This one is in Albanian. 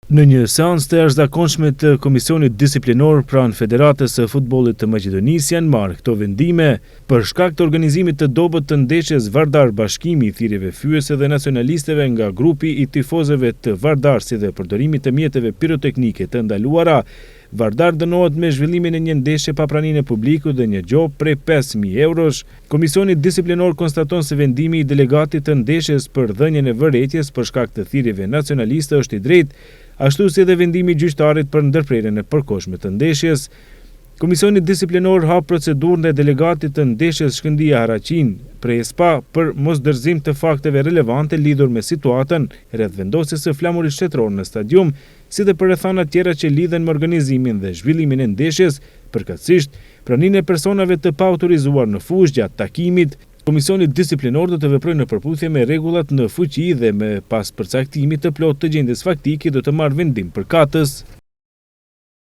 Në një seancë të jashtëzakonshme të Komisionit Disiplinor pranë Federatës së Futbollit të Maqedonisë janë marrë këto vendime, për shkak të organizimit të dobët të ndeshjes Vardar Bashkimi, thirrjeve fyese dhe nacionalisteve nga grupi i tifozëve të Vardar si dhe përdorimit të mjeteve piroteknike të ndaluara, Vardar dënohet me zhvillimin e një ndeshje pa praninë e publikut dhe një gjobë prej 5000 eurosh. Komisioni Disiplinor konstaton se vendimi i delegatit të ndeshjes për dhënien e vërejtjes për shkak të thirrjeve nacionaliste është i drejtë, ashtu si edhe vendimi i gjyqtarit për ndërprerjen e përkohshme të ndeshjes. Komisioni Disiplinor hap procedurë ndaj delegatit të ndeshjes Shkëndija Haraçinë, Prespa, për mosdorëzim të fakteve relevante lidhur me situatën rreth vendosjes së flamurit shtetëror në stadium, si dhe për rrethana tjera që lidhen me organizimin dhe zhvillimin e ndeshjes, përkatësisht praninë e personave të paautorizuar në fushë gjatë takimit. Komisioni Disiplinor do të veprojë në përputhje me rregullat në fuqi dhe me pas përcaktimit të plotë të gjendjes faktike do të marrë vendim përkatës.